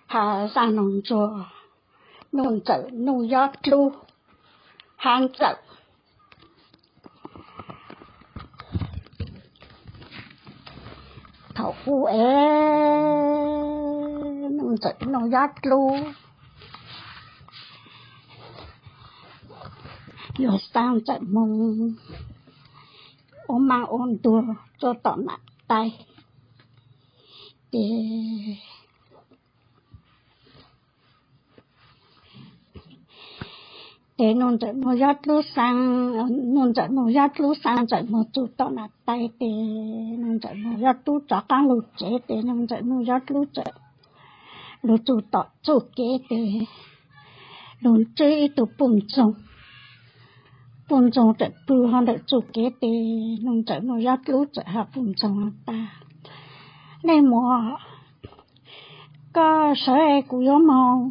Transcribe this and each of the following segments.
Phaj Zaj Nuj Ntsuag, Nuj Ntxawm Nuj Yob Dlub, Hab Ntxawm. Thaum ub es Nuj Ntxawm Nuj Yob Dlub yuav xa Ntxawm Moog ua maaj ua ntuag tuaj tom Nam Tais. Ces ces Nuj Ntxawm Nuj Yob Dlub xa, Nuj Ntxawm Nuj Yob Dlub xa Ntxawm Moog txug tom Nam Tais ces Nuj Ntxawm Nuj Yob Dlub rov qaab lug tsev ces Nuj Ntxawm Nuj Yob Dlub txawm lug txug tom txuj kev ces lug ntsib ib tug puj ntxoog. Puj ntxoog txawm pw hov ntawm txuj kev ces Nuj Ntxawm Nuj Yob Dlub txawm has puj ntxoog has tas, Leej muam, koj sawv es kuv yuav moog.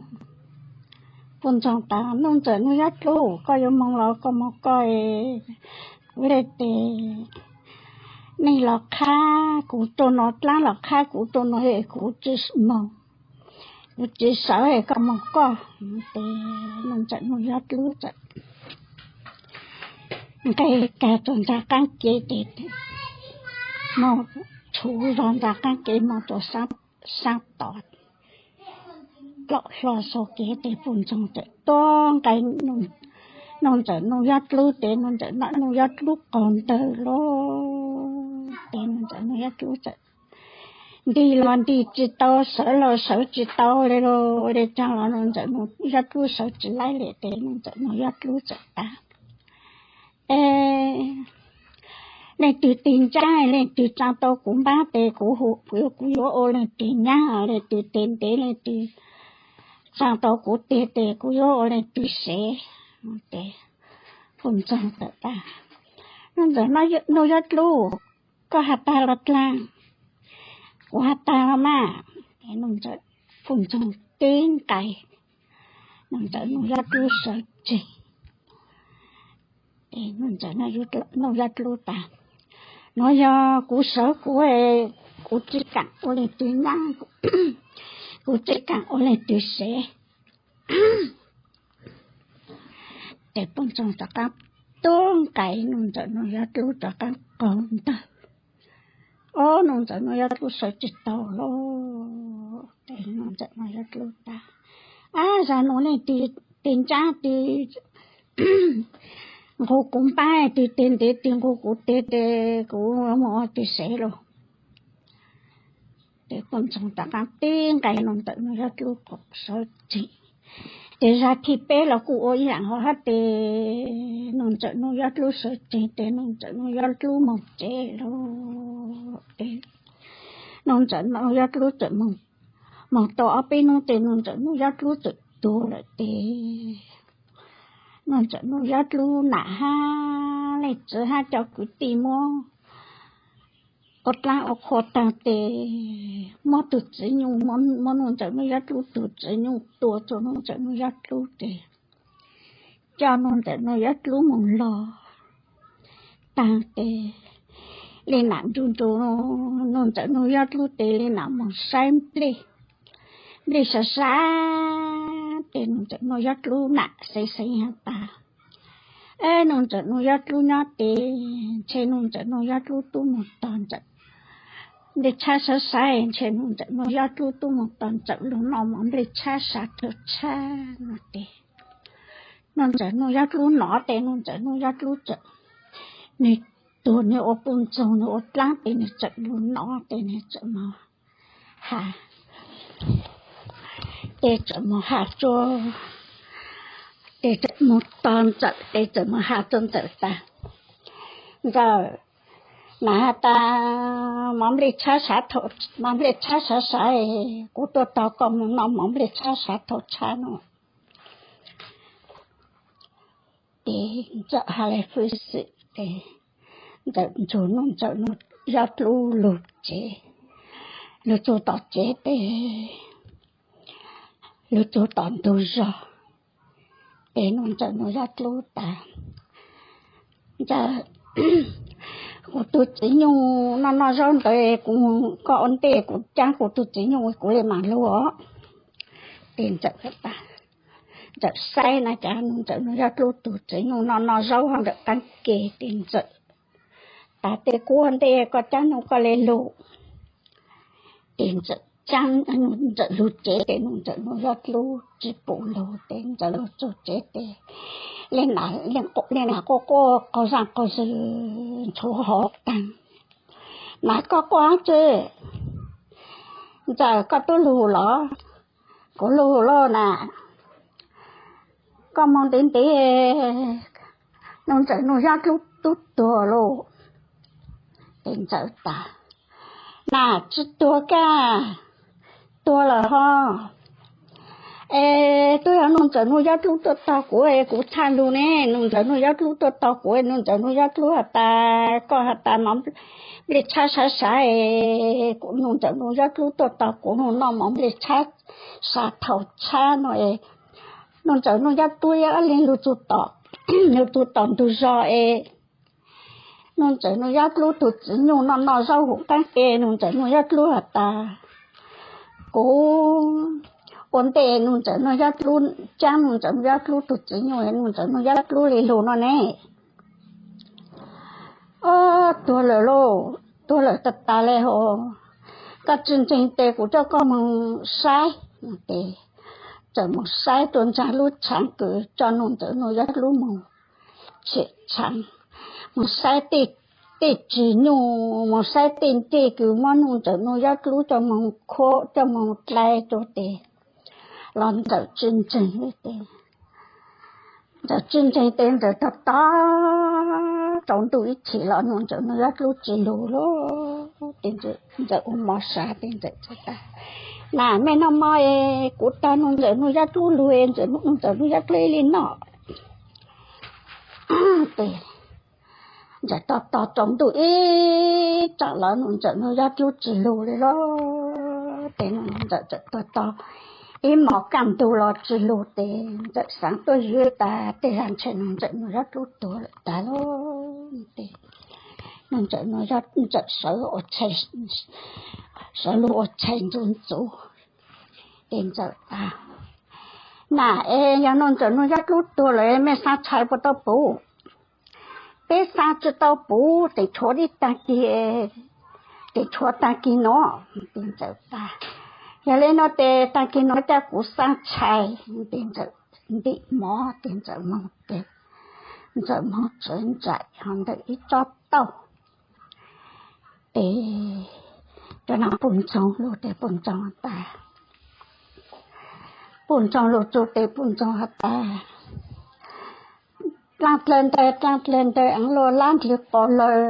Puj ntxoog tas, Nuj Ntxawm Nuj Yob Dlub, koj yuav moog los koj moog koj, kuv le tes neeg los qhab, kuv rua nuav dlaab los qhab kuv rua nuav es kuv tsi moog, kuv tsi sawv es koj moog koj. Ces Nuj Ntxawm Nuj Yob Dlub txawm nqes kag rua ntsa qaab kev ces moog tshuv zog ntsa qaab kev moog rua saab tod, plom hlo sau kev ces puj ntxoog txawm tuab nqai Nuj Ntxawm Nuj Yob Dlub ces Nuj Ntxawm Nuj Yob Dlub qaug ntawg lawm ces Nuj Ntxawm Nuj Yob Dlub txawm ntig los ntig tsi tau, sawv los sawv tsi tau le, ua le caag los Nuj Ntxawm Nuj Yob Dlub sawv tsi laib le ces Nuj Ntxawm Nuj Yob Dlub txawm tas, Es leej twg tig ntsaab, leej twg tsaa tau kuv npaab tes kuv, kuv yuav ua leej twg nyaab, leej twg tes ntev, leej twg tsaa tau kuv tes tes kuv yuav ua leej twg sev. Ces puj ntxoog txawm tas, Nuj Ntxawm Nuj Yob Dlub, koj has tag los dlaag? Kuv has tag los mas. Puj ntxoog tib nqai Nuj Ntxawm Nuj Yob Dlub sawv tsees. Nuj Ntxawm Nuj Yob Dlub tas, Nuav yog kuv sawv kuv, kuv tsi kaam ua leej twg nyaab, kuv tsi kaam ua leej twg sev. Ces puj ntxoog rov qaab tuab nqai Nuj Ntxawm Nuj Yob Dlub rov qaab qaug ntawg. Ob, Nuj Ntxawm Nuj Yob Dlub sawv tsi tau lawm. Ces Nuj Ntxawm Nuj Yob Dlub tas, Ab, zag nuav leej twg tig ntsaab, tig nqug kuv npaab, tig tes ntev, tig nqug kuv tes tes kuv moog ua twg sev lauj? Ces puj ntxoog rov qaab tib nqai Nuj Ntxawm Nuj Yob Dlub sawv tsees. Ces zag thib peb los kuj ua ib yaam hov hab ces Nuj Ntxawm Nuj Yob Dlub sawv tsees ces Nuj Ntxawm Nuj Yob Dlub moog tsev lawm. Ces Nuj Ntxawm Nuj Yob Dlub txawm moog tau ob peb nub ces Nuj Ntxawm Nuj Yob Dlub txawm tuag lawm ces Nuj Ntxawm Nuj Yob Dlub nam hab leej txiv hab cov kwv tij muab ua dlaab ua qhua taag ces muab tug txiv nyuj, muab Nuj Ntxawm Nuj Yob Dlub tug txiv nyuj tua rua Nuj Ntxawm Nuj Yob Dlub ces coj Nuj Ntxawm Nuj Yob Dlub moog lug taag ces le nam nrug nrug Nuj Ntxawm Nuj Yob Dlub tes le nam moog saib nplej, nplej sav sav ces Nuj Ntxawm Nuj Yob Dlub nam xeev xeev has tas, Nuj Ntxawm Nuj Yob Dlub nyob tes ntshe Nuj Ntxawm Nuj Yob Dlub tub moog tog Ntxawm, nplej tshab sav sav ntshe Nuj Ntxawm Nuj Yob Dlub tub moog tog Ntxawm lug noj mov nplej tshab sav thaum tshab no tes Nuj Ntxawm Nuj Yob Dlub nov tes Nuj Ntxawm Nuj Yob Dlub txawm, nwg tuag nwg ua puj ntxoog nwg ua dlaab tes nwg txawm lug nov tes nwg txawm moog has, tes txawm moog has rua, tes txawm moog tog Ntxawm, tes txawm moog has rua Ntxawm tas, Ntxawm, nam has tas mov nplej tshab sav, mov nplej tshab sav sav, kuv tuaj tog koj moog noj mov nplej tshab sav thaum tshab no. Tes Ntxawm has le fwj xwm tes Ntxawm nrug Nuj Ntxawm Nuj Yob Dlub lug tsev, lug txug tom tsev tes lug txug tom ntug zog, tes Nuj Ntxawm Nuj Yob Dlub tas, Ntxawm, kuv tug txiv nyuj noj noj zaub ntawd, kuv, koj ua ntej kuv caab kuv tug txiv nyuj kuv le maam lug os. Ces Ntxawm, Ntxawm saib na cas Nuj Ntxawm Nuj Yob Dlub tus txiv nyuj noj noj zaub ho ntawm qaab ke. Ces Ntxawm tas, Tes kuv ua ntej koj cab nyuj koj le lug. Ces Ntxawm, Ntxawm lug tsev ces Nuj Ntxawm Nuj Yob Dlub tsi pum lug ces Ntxawm lug txug tsev ces leej nam quaj quaj qaug zaj qaug zig ntshuv hov taag. Nam, koj quaj dlaab tsi? Ntxawm, koj tub lug los? Kuv lug lauj nam. Koj moog ntev ntev, Nuj Ntxawm Nuj Yob Dlub tub tuag lauj. Ces Ntxawm tas, Nam, tsi tuag kag, tuag lawm hov. Es tub yog Nuj Ntxawm Nuj Yob Dlub tuaj tog kuv es kuv txhaj lug ne. Nuj Ntxawm Nuj Yob Dlub tuaj tog kuv, Nuj Ntxawm Nuj Yob Dlub has tas, koj has tas mov nplej tshab sav sav es Nuj Ntxawm Nuj Yob Dlub tuaj tog kuv, noj mov nplej tshab sav thaum tshab no es Nuj Ntxawm Nuj Yob Dlub ib leeg lug txug tom, lug txug tom ntug zog es Nuj Ntxawm Nuj Yob Dlub tug txiv nyuj noj noj zaub huv qaab ke. Nuj Ntxawm Nuj Yob Dlub has tas, Kuv ua ntej Nuj Ntxawm Nuj Yob Dlub, caab Nuj Ntxawm Nuj Yob Dlub tug txiv nyuj, Nuj Ntxawm Nuj Yob Dlub le lug no ne. Ob, tuag lawm lauj, tuag lawm tag tas le hov. Koj tsi ntseeg tes kuv coj koj moog saib. Ces Ntxawm moog saib rua ntsaag lub tshaav kws coj Nuj Ntxawm Nuj Yob Dlub moog tshem tshaav, moog saib tej tsig nyuj, moog saib tej ncej kws muab Nuj Ntxawm Nuj Yob Dlub coj moog khuab coj moog dlai rua tes los Ntxawm tsi ntseeg tes Ntxawm tsi ntseeg tes Ntxawm tog tog rua ntuj ib chim los Nuj Ntxawm Nuj Yob Dlub tsi lug lauj. Tes Ntxawm ua mov sav tes Ntxawm tas, Nam, mej noj mov es kuv tog Nuj Ntxawm Nuj Yob Dlub lug es Nuj Ntxawm Nuj Yob Dlub ib leeg noj. Tes Ntxawm tog tog rua ntuj ib chim los Nuj Ntxawm Nuj Yob Dlub tsi lug le lauj. Tes Ntxawm tog tog ib mos kaj ntug los tsi lug tes Ntxawm xaav tuaj ywj tas tej zag ntshe Nuj Ntxawm Nuj Yob Dlub tuag lawm tas lauj. Tes Nuj Ntxawm Nuj Yob, Ntxawm sawv ua tshais, sawv lug ua tshais ntxuv ntxuv. Tes Ntxawm tas, Nam, es yog Nuj Ntxawm Nuj Yob Dlub tuag lawm mej xaa tshais puas tau puv? Peb xaa tsi tau puv, tes tshuav dib taag kis, tes tshuav taag kis nuav. Tes Ntxawm tas, Yog le nuav tes taag kis nuav coj kuv xaa tshais. Tes Ntxawm ntim mov tes Ntxawm moog tes Ntxawm moog txwv nraim hov ntawm ib tsob tauj. Tes cov no puj ntxoog lug tes puj ntxoog tas, puj ntxoog lug txug tes puj ntxoog has tas, Dlaaj dlawg ntawg, dlaaj dlawg ntawg, eev luaj lab ndlwg qos lawg.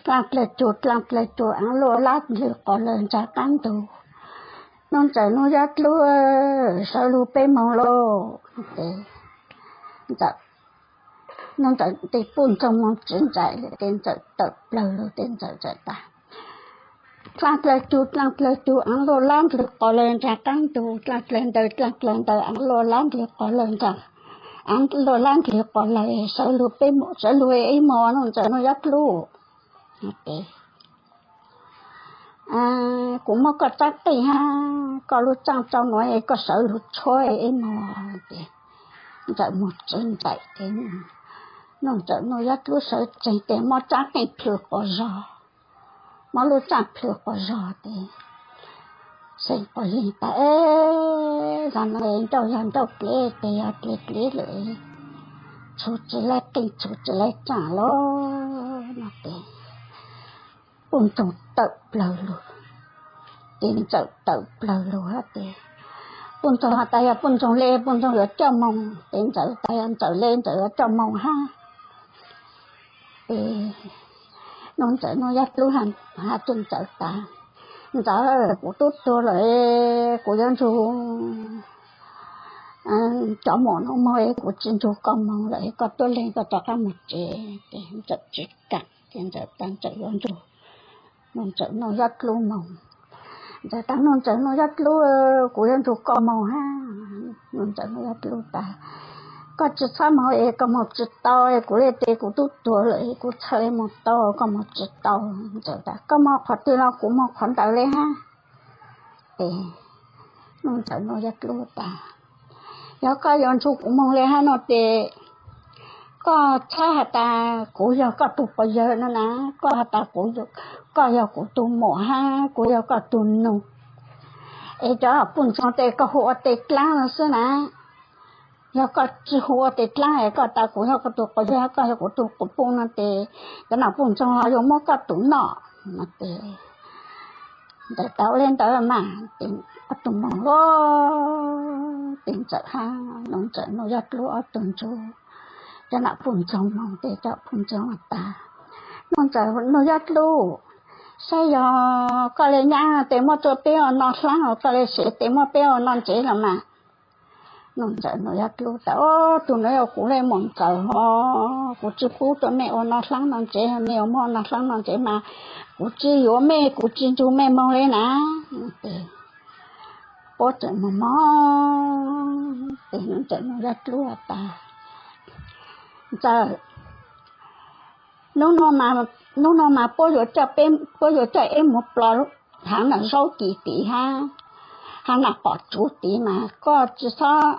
Dlaaj dlawg cug, dlaaj dlawg cug, eev luaj lab ndlwg qos lawg ntsaag qaab ntug. Nuj Ntxawm Nuj Yob Dlub, sawv lug peb moog lauj. Tes Ntxawm, Nuj Ntxawm tes puj ntxoog moog txwv nraim tes Ntxawm tawm plawg lug tes Ntxawm txawm tas, Dlaaj dlawg cug, dlaaj dlawg cug, eev luaj lab ndlwg qos lawg ntsaag qaab ntug. Dlaaj dlawg ntawg, dlaaj dlawg ntawg, eev luaj lab ndlwg qos lawg ntsaag, eev luaj lab ndlwg qos lawg, sawv lug peb, sawv lug ib mos Nuj Ntxawm Nuj Yob Dlub. Tes kuv muab koj tsaab qeej hab koj lub tsaaj tsau nuav es koj sawv lug tshuab ib mos. Tes Ntxawm moog txwv nraim tes Nuj Ntxawm Nuj Yob Dlub sawv tsees tes muab tsaab qeej plhws quas zog, muab lub tsaaj plhws quas zog tes xeev quas yeeg tas, Zag nuav ncauj yog ncauj dlev tes yog dlev dlev lawm, txhum tsi laib qeej txhum tsi laib tsaaj lauj. No tes puj ntxoog tawm plawg lug, tes Ntxawm tawm plawg lug hab tes puj ntxoog has tas yog puj ntxoog le puj ntxoog yuav coj moog, tes Ntxawm tas yog Ntxawm le Ntxawm yuav coj moog hab. Tes Nuj Ntxawm Nuj Yob Dlub has rua Ntxawm tas, Ntxawm, kuv tub tuag lawm, kuv yuav nrug cov muam nuav moog es kuv tsi nrug koj moog lawm, koj tuab leeg koj rov qab moog tsev. Tes Ntxawm tsi kaam tes Ntxawm tas Ntxawm yuav nrug Nuj Ntxawm Nuj Yob Dlub moog. Ntxawm tas Nuj Ntxawm Nuj Yob Dlub, kuv yuav nrug koj moog hab. Nuj Ntxawm Nuj Yob Dlub tas, koj tsi txhob moog es koj moog tsi tau, kuv le tes kuv tub tuag lawm kuv txhaj le moog tau, koj moog tsi tau. Ntxawm tas koj moog qhov twg los kuv moog qhov ntawd le hab. Tes Nuj Ntxawm Nuj Yob Dlub tas, yog koj yuav ntsib kuv moog le hab no tes koj txhob has tas kuv yog koj tug quas yawg no na, koj has tas kuv, koj yog kuv tug muam hab kuv yog koj tug nug. Es cov puj ntxoog tes koj hu ua tes dlaab no xwb na. Yog koj tsi hu ua tes dlaab es koj tas kuv yog koj tug quas yawg, koj yog kuv tug quas puj no tes cov nam puj ntxoog ho yuav muab koj tus noj no tes. Ntxawm tas ua le ntawd mas, tes ob tug moog lawm, tes Ntxawm hab Nuj Ntxawm Nuj Yob Dlub ob tug ntsib cov nam puj ntxoog moog tes cov puj ntxoog tas, Nuj Ntxawm Nuj Yob Dlub, saib yog koj le nyab tes muab rua peb ua noj dlaab, koj le sev tes muab peb ua noj ntsev los mas. Nuj Ntxawm Nuj Yob Dlub tas, o, tug nuav yog kuv le muam Ntxawm hov, kuv tsi pub rua mej ua noj dlaab noj ntsev, mej yuav muab ua noj dlaab noj ntsev mas kuv tsi yuav mej, kuv tsi nrug mej moog le na. Tes puab txawm moog moog tes Nuj Ntxawm Nuj Yob Dlub tas, Ntxawm, hnub no mas puab yuav coj eb moog plo haav nam zaub kis tid hab haav nam qom tsuv tid mas koj tsi txhob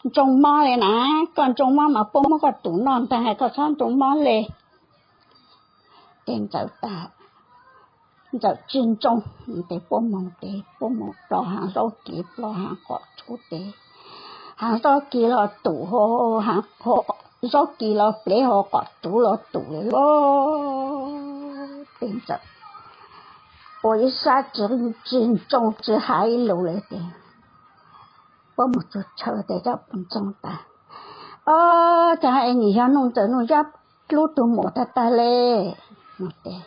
ntsoo mob le na, koj ntsoo mob mas puab muab koj tus noj ntaag, koj txhob ntsoo mob le. Tes Ntxawm tas, Ntxawm tsi ntsoo. Tes puab moog tes puab moog plo haav zaub kis plo haav qom tsuv tes haav zaub kis los tum, zaub kis los plev, haav qom tsuv los tum le lawm. Tes Ntxawm ua ib sab tsi ntsoo tsi has ib lus le tes puab moog txug chaw tes cov puj ntxoog tas, o, caag es nwg yog Nuj Ntxawm Nuj Yob Dlub tug muam tag tag le. Tes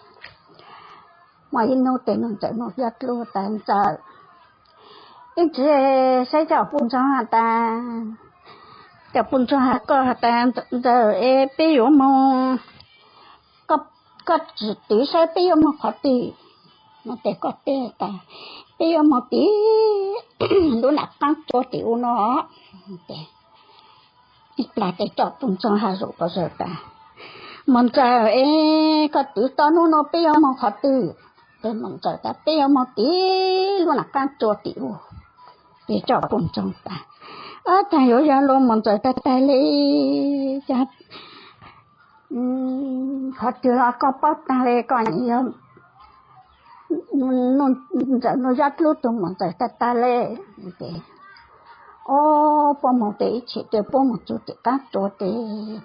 muaj ib nub tes Nuj Ntxawm Nuj Yob Dlub tas, Ntxawm, ib ntsis saib cov puj ntxoog has tas, cov puj ntxoog has koj has tas, Ntxawm es peb yuav moog, koj tsim twv saib peb yuav moog qhov twg. No tes koj teb tas, peb yuav moog tim lub nam qaab tsua tim u no. Tes ib plag tes cov puj ntxoog has zuj pov zawg tas, Muam Ntxawm es koj twv tau nub no peb yuav moog qhov twg? Tes Muam Ntxawm tas, peb yuav moog tim lub nam qaab tsua tim u. Tes cov puj ntxoog tas, o, caag yuav yog luag Muam Ntxawm tag tag le, qhov twg los koj paub taag le, koj yog Ntxawm Nuj Yob Dlub tug Muam Ntxawm tag tag le. Tes, o, puab moog tes ib chim tes puab moog txug tim qaab tsua tes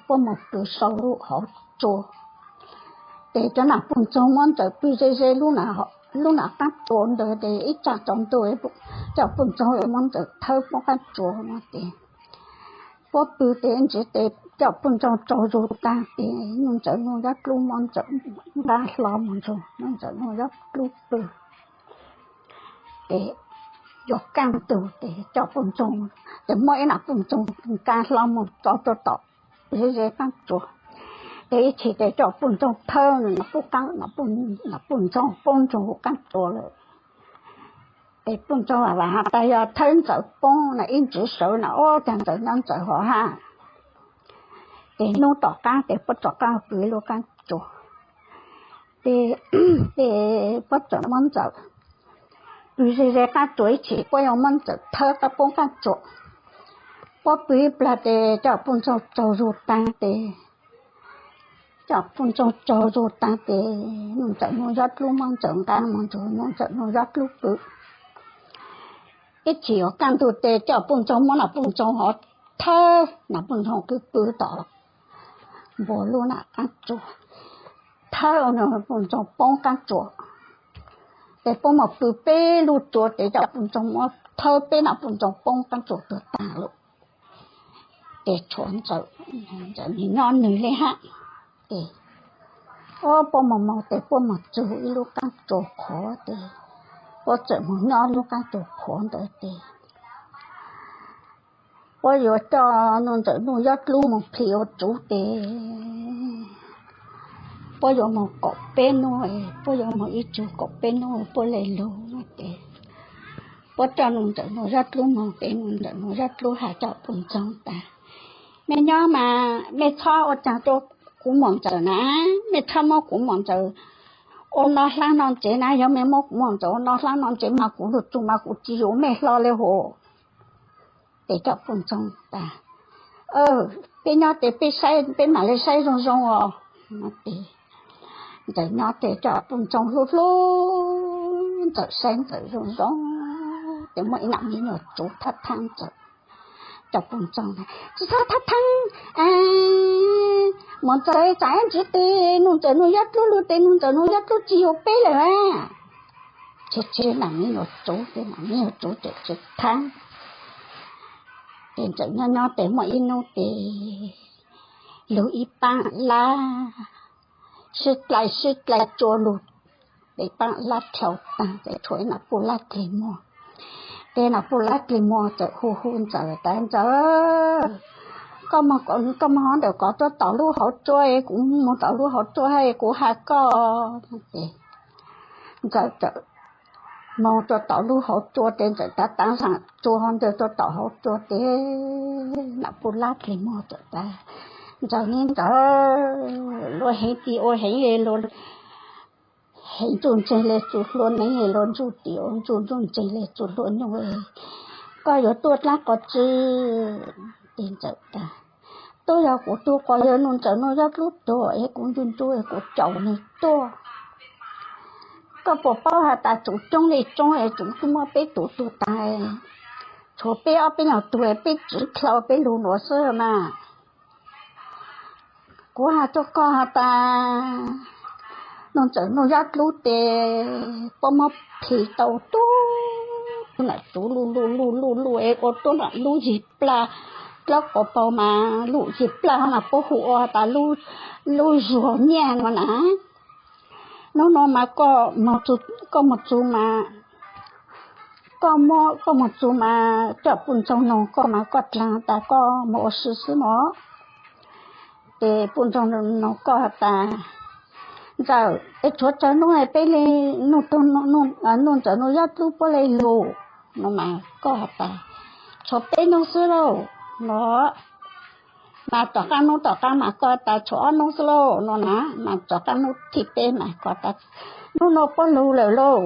puab moog pw sau lub hauv tsua. Tes cov nam puj ntxoog muab Ntxawm pw ze ze lub nam qaab tsua ntawd tes ib tsaam tsaus ntuj cov puj ntxoog muab Ntxawm thawb poob qaab tsua no tes puab pw tes ntsis tes cov puj ntxoog tsaug zug taag tes Nuj Ntxawm Nuj Yob Dlub muab Ntxawm nqaa hlo moog nrug Nuj Ntxawm Nuj Yob Dlub pw. Tes yuav kaaj ntug tes cov puj ntxoog, tes muab ib nam puj ntxoog nqaa hlo moog tso rua tom ze ze qaab tsua. Tes ib chim tes cov puj ntxoog thawb, nam puj ntxoog poob nrug huv qaab tsua lawm. Tes puj ntxoog vaam vaam has tas yog thawb Ntxawm poob na, ib ntsis sawv na, o, caag Ntxawm nyob Ntxawm hov hab. Tes nub tom qaab tes puab rov qaab pw lub qaab tsua. Tes, tes puab txawm muab Ntxawm pw ze ze qaab tsua ib chim, puab yuav muab Ntxawm thawb qab poob qaab tsua. Puab pw ib plag tes cov puj ntxoog tsaug zug taag tes, cov puj ntxoog tsaug zug taag tes Nuj Ntxawm Nuj Yob Dlub muab Ntxawm nqaa moog nrug Nuj Ntxawm Nuj Yob Dlub pw. Ib chim yuav kaaj ntug tes cov puj ntxoog muab nam puj ntxoog hov thawb, nam puj ntxoog qw pw tom npua lub nam qaab tsua, thawb puj ntxoog poob qaab tsua. Tes puab moog pw peb lub tsua tes cov puj ntxoog muab thawb peb nam puj ntxoog poob qaab tsua tuag taag lawm. Tes tshuav Ntxawm, Ntxawm nwg nyob nwg le hab. Tes, o, puab moog moog tes puab moog txug ib lub qaab tsua qhuav tes puab txawm moog nyob lub qaab tsua qhuav ntawd tes puab yuav coj Nuj Ntxawm Nuj Yob Dlub moog plhis ua tsuv tes puab yuav moog kaum peb nub, puab yuav moog ib tsug kaum peb nub puab le lug no tes puab coj Nuj Ntxawm Nuj Yob Dlub moog tes Nuj Ntxawm Nuj Yob Dlub has cov puj ntxoog tas, mej nyob mas mej txhob ua caag rua kuv muam Ntxawm na, mej txhob muab kuv muam Ntxawm ua noj hlab noj ntsev na, yog mej muab kuv muag ntxawm ua noj hlab noj ntsev mas kuv lug txug mas kuv tsis yuav mej hlo le hov. Ces cov poj ntxoog tas, peb nyob tes peb saib, peb mam le saib zoo zoo os. Ntxawm nyob tes cov poj ntxoog hlub hlub ntxawm, saib ntxawm zoo zoo, tes muaj ib nam me nyuam tsuv thab thaab ntxawm. Cov poj ntxoog tas, tsis txhob thab thaab, muam ntxawm, tsam ib ntsis tes nuj ntxawm nuj yob dlub lug tes nuj ntxawm nuj yob dlub tsis yuav peb lawm a. Ces nam me nyuam tsuv, ces nam me nyuam tsuv tseem tsis thab. Ces ntxawm nyob nyob tes muaj ib nub tes lug ib paab lab sib dlai sib dlai tsua lug, tes paab lab dlau taag tes tshuav ib nam puj lab dlig muag. Tes nam puj lab dlig muag txawm hu hu ntxawm tas, ntxawm, koj moog hov ntawm kov tuaj tom lub hauv tsua, kuv moog tom lub hauv tsua hab kuv has koj. Ntxawm txawm moog rua tom lub hauv tsua tes ntxawm tav taav zaam tsua ntawd rua tom hauv tsua tes nam puj lab dlig muag txawm tas, ntxawm ne ntxawm, luag heev tis ua heev le luag heev, ntsuj ntseeg le txug hlua neeb, luag ntsuj tis ua ntsuj, ntsuj ntseeg le txug hlua nyuj, koj yuav tuaj dlaab qhov twg? Tes ntxawm tas, tuaj yog kuv tug quas yawg nuj ntxawm nuj yob dlub tuag es kuv ncu ncu kuv caum nwg tuaj. Koj puas paub has tas tsuv coob le coob es tsuv twb muab peb tuv tuag taag, tshuav peb ob peb nyuag tug peb tsiv dlhau peb lug nuav xwb mas. Kuv has rua koj has tas nuj ntxawm nuj yob dlub tes puab muab plhis tau tub nam tsuv luj luj luj luj luj es ua tub nam lub yig plaj, dlaab quas paug mas lub yig plaj mas puab hu ua tas lub zuag nyiaj no na. Nub nua mas koj moog txug mas, koj moog txug mas coj puj ntxoog noog koj mas koj dlaag tas koj moog ua si xwb no. Ces puj ntxoog noog koj has tas, ntxawm, es tshuav tsawg nub peb le nuj ntxawm nuj yob dlub puab le lug no mas koj has tas, tshuav peb nub xwb lauj no. Mas tom qaab nub tom qaab mas koj tas tshuav ob nub xwb lauj no na, mas tom qaab nub thib peb mas koj tas, nub nua puab lug lawm lauj.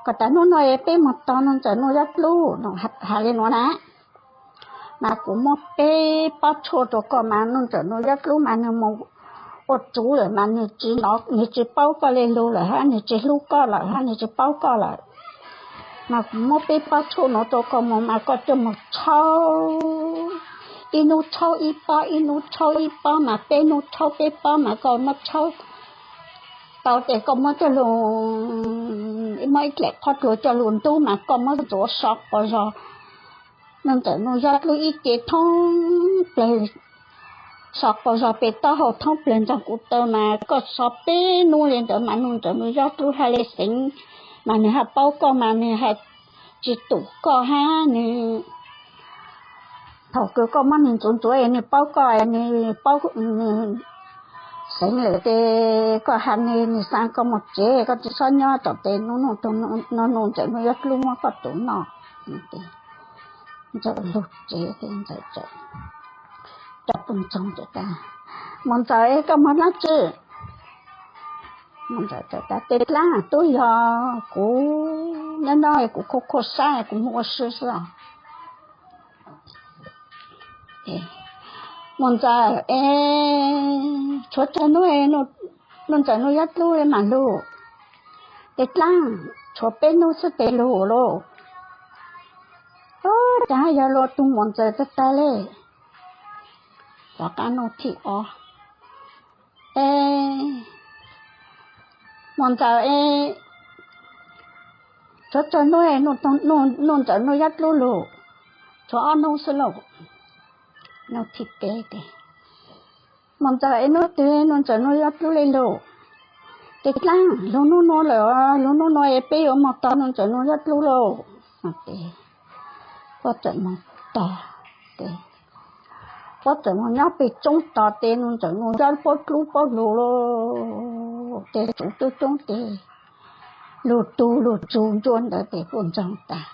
Koj tas nub nua peb moog tog nuj ntxawm nuj yob dlub no, has le nuav na. Mas kuv muab peb pob tshuaj rua koj mas nuj ntxawm nuj yob dlub mas nwg moog ua tsuv lawm mas nwg tsis paub koj le lug lawm hab nwg tsis hlub koj lawm hab nwg tsis paub koj lawm. Mas kuv muab peb pob tshuaj nuav rua koj moog mas koj coj moog tshaub, ib nub tshaub ib pob, ib nub tshaub ib pob mas peb nub tshaub peb pob mas koj muab tshaub tau tes koj muab coj lug, muab ib dlaim qhov dluag coj lug ntub mas koj muab ntxuav so quas zog nuj ntxawm nuj yob dlub ib ce thoob plawg, so quas zog pem taub hau thoob plawg ntog kuv taw mas koj so peb nub le ntawd mas nuj ntxawm nuj yob dlub hab le xeev, mas nwg hab paub koj mas nwg hab tsis tum koj hab nwg, thaum kws koj muab nwg ntxuav ntxuav nwg paub koj, nwg paub nwg xeev lawm tes koj has nwg, nwg xa koj moog tsev, koj tsis xob nyob tom tes nuj nuj ntxawm nuj yob dlub muab koj tus noj. Ntxawm lug tsev, ntxawm, cov puj ntxoog tas, muam ntxawm, koj moog dlaab tsi? Muam ntxawm tas, tes dlaab tub yog kuv nyob nyob kuv khuv khuv sab kuv moog ua si xwb os. Muam ntxawm, es tshuav tsawg nub nuj ntxawm nuj yob dlub mam lug? Tes dlaab tshuav peb nub xwb tes lug lauj. Ub, cas hab yog luag tug muam ntxawm tag tag le. Tom qaab nub thib ob, es muam ntxawm, es tshuav tsawg nub nuj ntxawm nuj yob dlub lug? Tshuav ob nub xwb lauj. Nub thib peb tes, muam ntxawm, es nub twg nuj ntxawm nuj yob dlub le lug? Tes dlaab lug nub nua lawm, lug nub nua es peb yuav moog tog nuj ntxawm nuj yob dlub lauj. Puab txawm moog tog, puab txawm moog nyob peg tsoob tog tes nuj ntxawm nuj yob puab dlub puab lug lauj. Tes tsuv coob coob tes lug tug lug tsug ntsua ntawd tes puj ntxoog tas,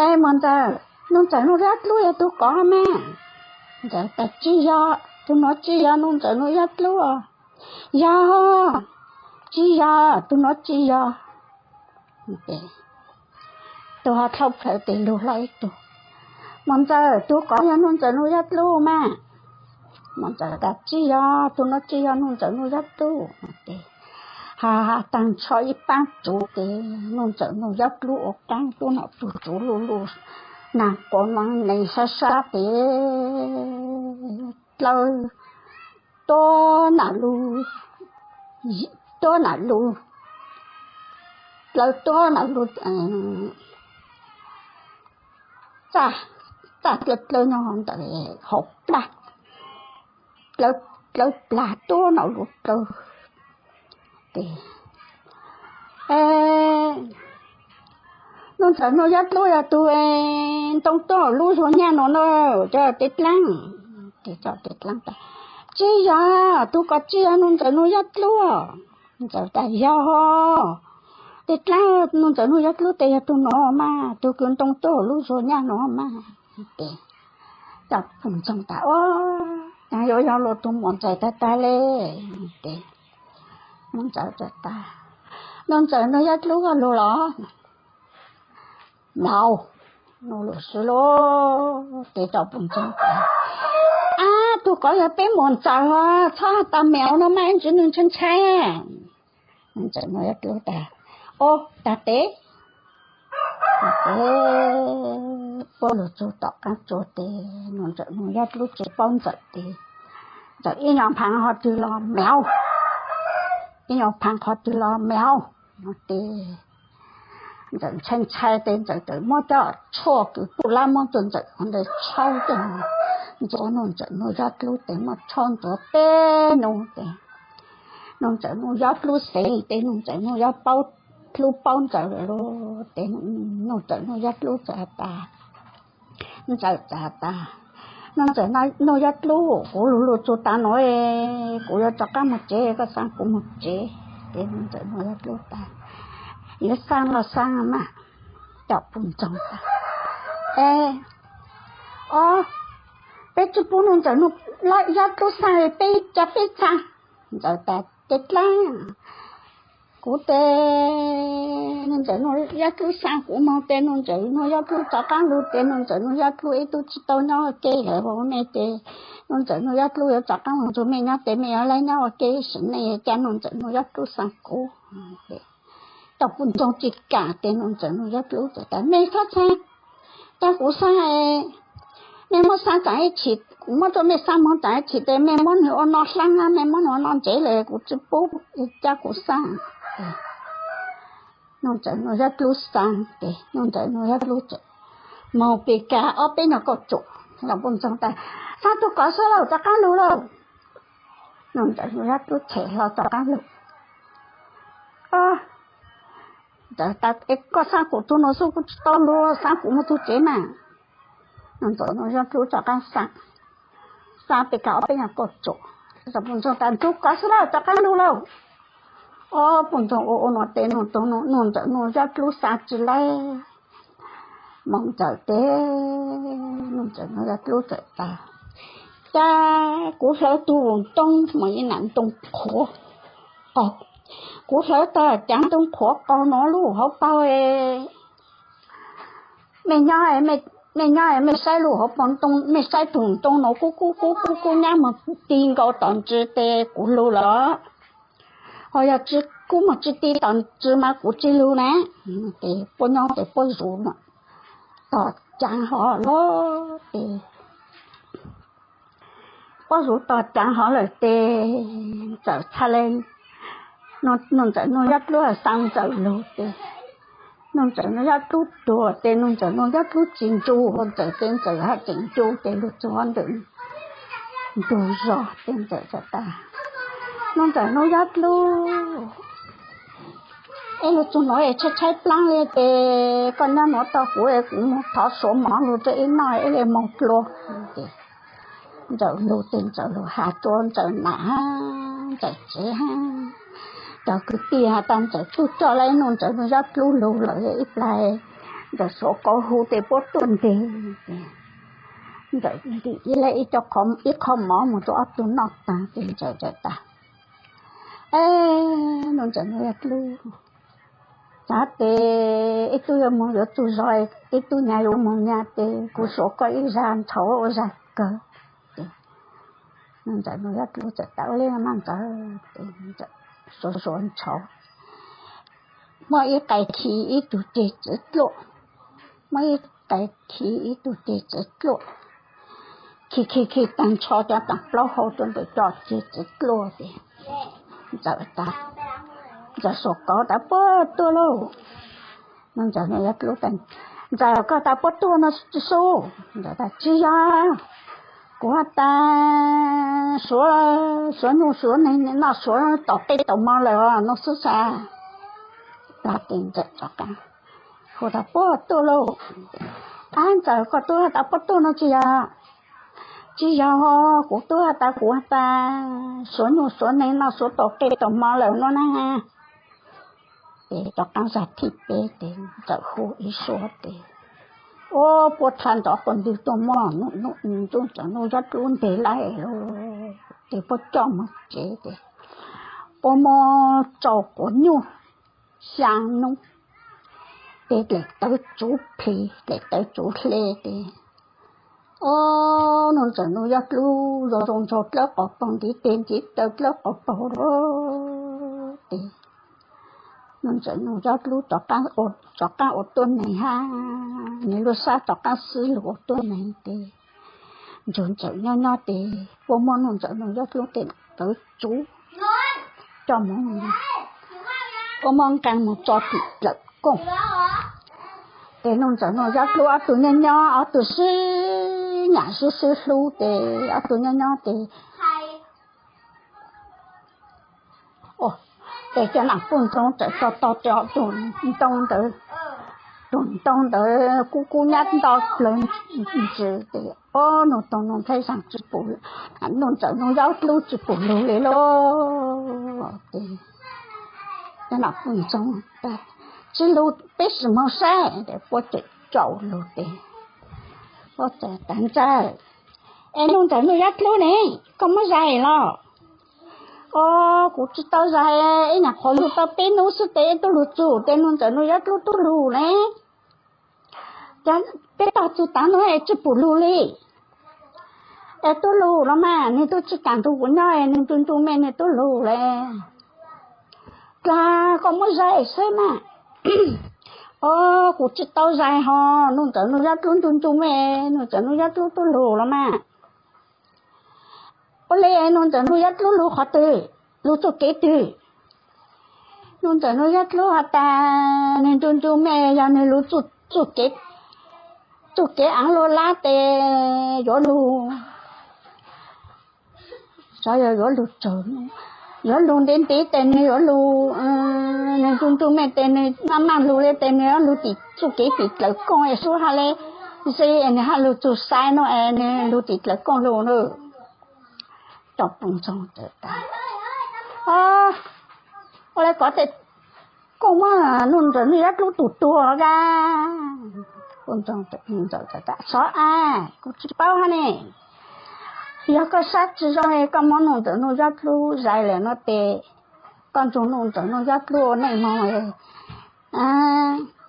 es muam ntxawm, nuj ntxawm nuj yob dlub yog tug kov mas? Ntxawm tas, tsis yog, tug nuav tsis yog nuj ntxawm nuj yob dlub os. Yog, tsis yog, tus nuav tsis yog. Tus ho dlhau plaws tes lug hlo ib tug, Muam Ntxawm, tug kov yog Nuj Ntxawm Nuj Yob Dlub mas. Muam Ntxawm tas tsis yog, tus nuav tsis yog Nuj Ntxawm Nuj Yob Dlub. Tes ha ha taag nrho ib paab tsuv tes Nuj Ntxawm Nuj Yob Dlub ua qaab tub nom tug tsuv luj luj, naag quav mav neeg sab sab tes dlawb tuab nam lug, tuab nam lug, dlawb tuab nam lug, txaj dlawb nyob ntawm hauv plag, dlawb plag tuab nam lug dlawb. Tes Nuj Ntxawm Nuj Yob Dlub yog tug ntoo tuab lub zuag nyaj nuav na, cov tes dlaab. Tes cov tes dlaab tas tsis yog, tug kov tsis yog Nuj Ntxawm Nuj Yob Dlub. Ntxawm tas yog, tes dlaab, Nuj Ntxawm Nuj Yob Dlub tes yog tug nuav mas, tug kws ntoo tuab lub zuag nyaj nuav mas. Tes cov pug ntxoog tas, Ua, yuav yog luag tug Muam Ntxawm tag tag le. Tes Nuj Ntxawm tas, Nuj Ntxawm Nuj Yob Dlub koj lug los? Mlaus, Nuj lug swb lauj. Tes cov pug ntxoog tas, Ab, tug kov yog peb Muam Ntxawm os, txhob has tas mlaus no mas, ib ntsis nwg ntshai ntshai. Nuj Ntxawm Nuj Yob Dlub tas, Ua, tag tes. Puab lug txug tom qaab tsua tes Nuj Ntxawm Nuj Yob Dlub tsis paub Ntxawm tes, Ntxawm ib nyuas phaag qhov twg los mlaus, ib nyuas phaag qhov twg los mlaus. Tes Ntxawm ntshai ntshai tes Ntxawm txawm muab cov tshuaj kws puj lab muab rua Ntxawm ua ntawd tshauj coj ntxuav Nuj Ntxawm Nuj Yob Dlub tes muab tshauj ntxuav peb nub tes Nuj Ntxawm Nuj Yob Dlub xeev tes Nuj Ntxawm Nuj Yob Dlub paub Ntxawm lawm lauj. Tes Nuj Ntxawm Nuj Yob Dlub txawm has tas, Ntxawm txawm has tas, Nuj Ntxawm Nuj Yob Dlub, kuv lug lug txug taag nuav, kuv yuav rov qaab moog tsev, koj xaa kuv moog tsev. Tes Nuj Ntxawm Nuj Yob Dlub tas, Yuav xaa los xaa mas. Cov pug ntxoog tas, E, o, peb tsi pub Nuj Ntxawm Nuj Yob Dlub xaa, peb ca peb xaa. Ntxawm tas, Tes dlaab, kuv tes Nuj Ntxawm Nuj Yob Dlub xaa kuv moog tes Nuj Ntxawm Nuj Yob Dlub rov qaab lug tes Nuj Ntxawm Nuj Yob Dlub ib tug tsi tau nyob ua ke lawm, mej tes Nuj Ntxawm Nuj Yob Dlub yuav rov qaab lug nrug mej nyob tes mej yuav laib nyob ua ke, sim neej ca Nuj Ntxawm Nuj Yob Dlub xaa kuv. Cov pug ntxoog tsi kaam tes Nuj Ntxawm Nuj Yob Dlub tas, Mej txhob xaa, ca kuv xaa, mej muab xaa tsaam ib chim, kuv muab rua mej xaa moog tsaam ib chim tes mej muab nwg ua no hlaab, mej muab nwg ua no ntsev lawm, kuv tsi pub, ca kuv xaa. Nuj Ntxawm Nuj Yob Dlub xaa tes Nuj Ntxawm Nuj Yob Dlub txawm moog pes kag ob peb nyuag kauj tsuam. Cov pug ntxoog tas, Xaa tug kov xwb lauj, rov qaab lug lauj. Nuj Ntxawm Nuj Yob Dlub them hlo rov qaab lug. Ntxawm tas, Es koj xaa kuv tug nuav xwb kuv tsi tau lug, xaa kuv moog tug tsev mas. Nuj Ntxawm Nuj Yob Dlub rov qaab xaa, xaa pes kag ob peb nyuag kauj tsuam. Cov pug ntxoog tas, Tug kov xwb lauj, rov qaab lug lauj. Ob pug ntxoog ua ua nuav tes Nuj Ntxawm Nuj Yob Dlub xaa tsi laib. Moog Ntxawm tes Nuj Ntxawm Nuj Yob Dlub txawm tas, Ca kuv hlawv tug ntoo, moog ib nam ntoo qhuav qaug, kuv hlawv tau caav ntoo qhuav qaug nuav lub hauv paug. Mej nyob, mej nyob mej saib lub hauv paug ntoo, mej saib tug ntoo nuav kub kub kub kub kub nyab moog ti nkaus tom ntsis tes kuv lug lawm. Ho yog tsi kub moog tsi ti tom ntsis mas kuv tsi lug na. Tes puab nyob tes puab zuv tog caav hov lawm tes, puab zuv tog caav hov lawm tes Ntxawm txhaj le, Nuj Ntxawm Nuj Yob Dlub xaa Ntxawm lug tes Nuj Ntxawm Nuj Yob Dlub tuag tes Nuj Ntxawm Nuj Yob Dlub tsi ncu, Ntxawm tes Ntxawm haj tseem ncu tes lug txug ntawm ntug zog tes Ntxawm txawm tas, Nuj Ntxawm Nuj Yob Dlub, ib lug txug nuav es tshaib tshaib plaab le tes koj nyob nuav tog kuv, kuv moog thov suav mov lug rua ib noj ib le moog dlua. Ntxawm lug tes Ntxawm lug has rua Ntxawm nam hab Ntxawm tsev hab cov kwv tij has tas Ntxawm tug coj lawm Nuj Ntxawm Nuj Yob Dlub lug lawm ib plag. Ntxawm suav kauv hu tes puab tuaj nteg. Ntxawm ntim ib le ib co, ib qho mov moog rua ob tug noj taag tes Ntxawm txawm tas, Nuj Ntxawm Nuj Yob Dlub, cas tes ib tug yuav mus yuav tug zos, ib tug nyas yuav mus nyas, tes kuv suav koj ib zag ntshauv ua zag kawg. Nuj Ntxawm Nuj Yob Dlub txawm tas ua li mas Ntxawm, suav suav ntshauv, muab ib qais khi ib tug ceg txiv dluaj, muab ib qais khi ib tug ceg txiv dluaj, khi khi khi tag nrho cov taag plaub hau rua ntawm cov ceg txiv dluaj tes Ntxawm tas, Ntxawm suav kauv tas puab tuaj lauj. Nuj Ntxawm Nuj Yob Dlub tas, Ntxawm koj tas puab tuaj no tsi xub? Ntxawm tas tsi yog, kuv has tas suav, suav nyuj suav neeg noj suav tom qe tom mo lawm os, nuj xwb xav. Tes Ntxawm rov qab hu tas puab tuaj lauj. Ab Ntxawm koj tub has tas puab tuaj no tsi yog, tsi yog, kuv tub has tas kuv has tas suav nyuj suav neeg noj suav tom qe tom mo lawm no na. Tes rov qab zag thib peb tes Ntxawm hu ib suab tes, ua puab dha ntov quas ntwg tuaj muab Nuj Ntxawm Nuj Yob Dlub nteg lawm lauj. Tes puab coj moog tsev tes puab muab tsau quav nyuaj xyaa nub, tes dlaim tawv tsuv plhis dlaim tawv tsuv hle tes, o, Nuj Ntxawm Nuj Yob Dlub zoo zoo nraug dlawb qhov paug ntiv tes ntiv taw dlawb qhov paug lauj. Tes Nuj Ntxawm Nuj Yob Dlub rov qab ua tuab neeg hab, nwg lub sab rov qab xwb lug ua tuab neeg tes Nuj Ntxawm nyob nyob tes puab muab Nuj Ntxawm Nuj Yob Dlub tes tawv tsuv coj moog, puab muab nqaa moog tso tim dlaim kooj. Tes Nuj Ntxawm Nuj Yob Dlub ob tug nyob nyob ob tug sib nyam sib sib hlub tes ob tug nyob nyob tes tes cov nam puj ntxoog txawm tau tau cov tug ntoo ntawd, tug ntoo ntawd kub kub nyab nto plawg ntsis tes, o, Nuj Toog Nuj Nplhaib Xaas tsi pum, Nuj Ntxawm Nuj Yob Dlub tsi pum lug li lauj. Tes cov nam puj ntxoog tas, tsi lug peb sim moog saib tes puab txawm tsaus lug tes puab txawm tas, Ntxawm, es Nuj Ntxawm Nuj Yob Dlub ne, koj muab zais los? O, kuv tsi tau zais, ib nyuag qhov lug tau peb nub xwb tes tub lug txug tes Nuj Ntxawm Nuj Yob Dlub tub lug ne. Peb tog txug tav nuav es tsi pum lug li. Es tub lug los mas, nwg tub tsi kaam nrug kuv nyob, nwg nrug nrug me nwg tub lug le. Dlaag koj muab zais saib mas. O, kuv tsi tau zais hos, Nuj Ntxawm Nuj Yob Dlub nrug nrug me, Nuj Ntxawm Nuj Yob Dlub tub lug los mas. Ua le Nuj Ntxawm Nuj Yob Dlub lug qhov twg, lug txuj kev twg? Nuj Ntxawm Nuj Yob Dlub has tas nwg nrug nrug me, yog nwg lug txuj kev, txuj kev aav luaj lab tes yuav lug, xyov yog yuav lug tsaug, yuav lug ntev ntev tes nwg yuav lug, nwg nrug nrug me tes nwg maj maj lug le tes nwg yuav lug tim txuj kev tim dlaim kooj es sub has le, ze es nwg hab lug txug saib nuav es nwg lug tim dlaim kooj lug na. Cov puj ntxoog txawm tas, ua le kov tes koj muab Nuj Ntxawm Nuj Yob Dlub tug tuag los a? Puj ntxoog txawm tas, xov a, kuv tsi paub hab ne. Yog koj sab tsi zoo es koj muab Nuj Ntxawm Nuj Yob Dlub zais lawm no tes koj nrug Nuj Ntxawm Nuj Yob Dlub ua neej moog,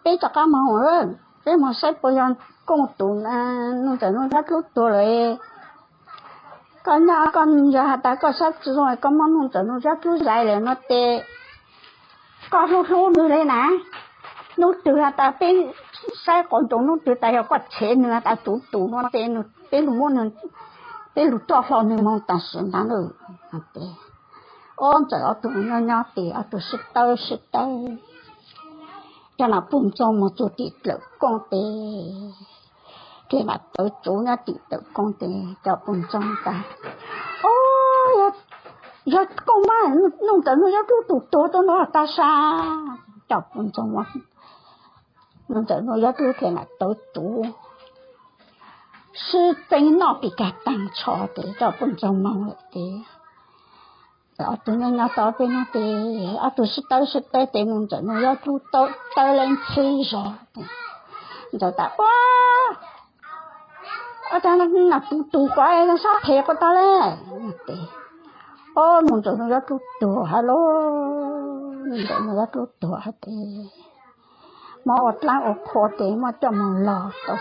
peb rov qab moog, peb moog saib puas yog kooj tus Nuj Ntxawm Nuj Yob Dlub tuag lawm. Koj nyob koj yog has tas koj sab tsi zoo es koj muab Nuj Ntxawm Nuj Yob Dlub zais lawm no tes koj hlub hlub nwg le na. Nub twg has tas peb saib quas ntoos, nub twg tas yog koj tshev nwg has tas tus tus no tes peb lug muab nwg, peb lug roj hlo nwg moog tam sim ntag nawb. Tes ob Ntxawm ob tug nyob nyob tes ob tug sib tawb sib tawb. Cov nam puj ntxoog moog txug tim dlaim kooj tes, dle nam tawv tsuv nyob tim dlaim kooj tes cov puj ntxoog tas, o, yog kooj mas, Nuj Ntxawm Nuj Yob Dlub tug tuag tuaj nuav tag sab. Cov puj ntxoog, Nuj Ntxawm Nuj Yob Dlub dle nam tawv tsuv sib txeeb noj pim kag taag nrho tes cov puj ntxoog moog lawm tes ob tug nyob nyob tau peb nub tes ob tug sib tawb sib tawb tes Nuj Ntxawm Nuj Yob Dlub tawb le ntxhib zog. Ntxawm tas, ua, ua taag nam puj tus kov sab phem quas tau le tes, Nuj Ntxawm Nuj Yob Dlub tuag hais lauj. Nuj Ntxawm Nuj Yob Dlub tuag hais tias, muab ua dlaab ua qhua tes muab coj moog lug tau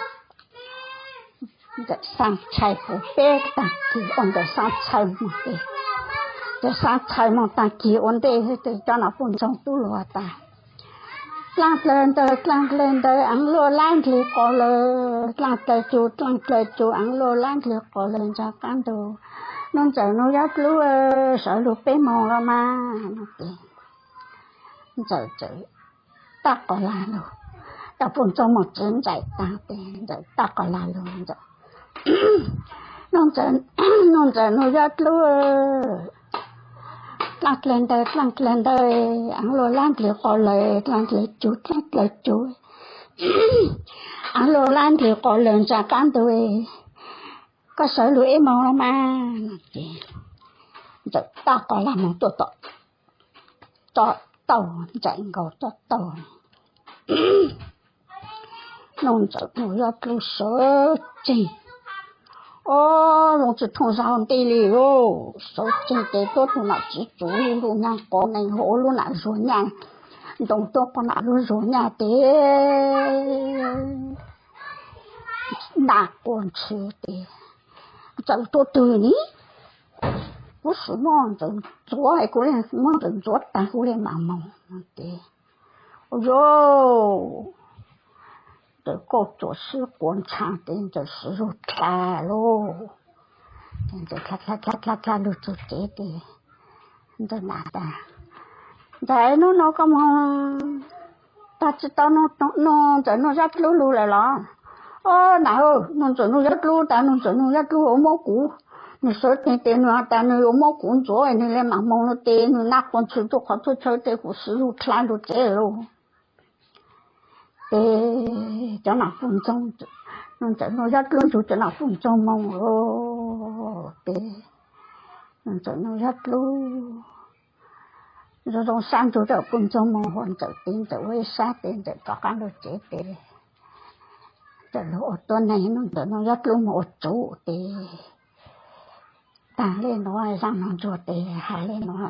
Ntxawm Xaab Tshai puv peb taag kis ua Ntxawm Xaab Tshai moog tes, Ntxawm Xaab Tshai moog taag kis ua ntej tes cov nam puj ntxoog tub lug has tas, dlaaj dlaws ntawd, dlaaj dlaws ntawd, aav luaj lab ndlig qos lawm, dlaaj dlaws cus, dlaaj dlaws cus, aav luaj lab ndlig qos lawm ntsa qaab ntug. Nuj Ntxawm Nuj Yob Dlub, sawv lug peb moog los mas. Ntxawm txawm taab qos lag lug, cov puj ntxoog moog txwv ntxaim taag tes Ntxawm taab qos lag lug, Nuj Ntxawm Nuj Yob Dlub, dlaaj dlaws ntawd, dlaaj dlaws ntawd, aav luaj lab ndlig qos lawm, dlaaj dlaws cus, dlaaj dlaws cus, aav luaj lab ndlig qos lawm ntsa qaab ntug, koj sawv lug ib moog los mas. Ces Ntxawm taab qos lag moog tuaj tom txoj tauj, Ntxawm nkaus txoj tauj, Nuj Ntxawm Nuj Yob Dlub sawv tsees, o, zoo tsi thooj zag nti li lauj, sawv tsees tes tuab tug nam txiv txuv lug nyaag qos neeg, ua lub nam zuag nyaj, ntoo tuab qhov nam lub zuag nyaj tes nam quas ntxhw tes, Ntxawm tuab twg ni, kuv sim muab Ntxawm ntxuav, kuv muab Ntxawm ntxuav taag kuv le maam moog tes, ua, Ntxawm kauj txuas sib quas ntshav tes Ntxawm siv zug dlha lauj. Ntxawm dlha dlha dlha dlha lug txug tsev tes Ntxawm nam tas, Ntxawm, nub nua koj moog tag tsi tau Nuj Ntxawm Nuj Yob Dlub lug lawm los? O, nam, Nuj Ntxawm Nuj Yob Dlub tas, Nuj Ntxawm Nuj Yob Dlub ua muab kuv, nwg sawv tsees tes nwg has tas nwg yuav muab kuv ntxuav nwg le maam moog lug tes nwg nam quas ntxhw tuaj qhov tuaj chaw tes kuv siv zug dlha lug tsev lauj. Tes cov nam puj ntxoog, Nuj Ntxawm Nuj Yob Dlub nrug cov nam puj ntxoog moog lauj. Tes Nuj Ntxawm Nuj Yob Dlub zoo zoo sab nrug cov puj ntxoog moog, hua Ntxawm tes Ntxawm ua ib sab tes Ntxawm rov qaab lug tsev tes Ntxawm lug ua tuab neeg, Nuj Ntxawm Nuj Yob Dlub moog ua tsuv tes taag le nuav, zaaj nuav ntsuag tes has le nuav.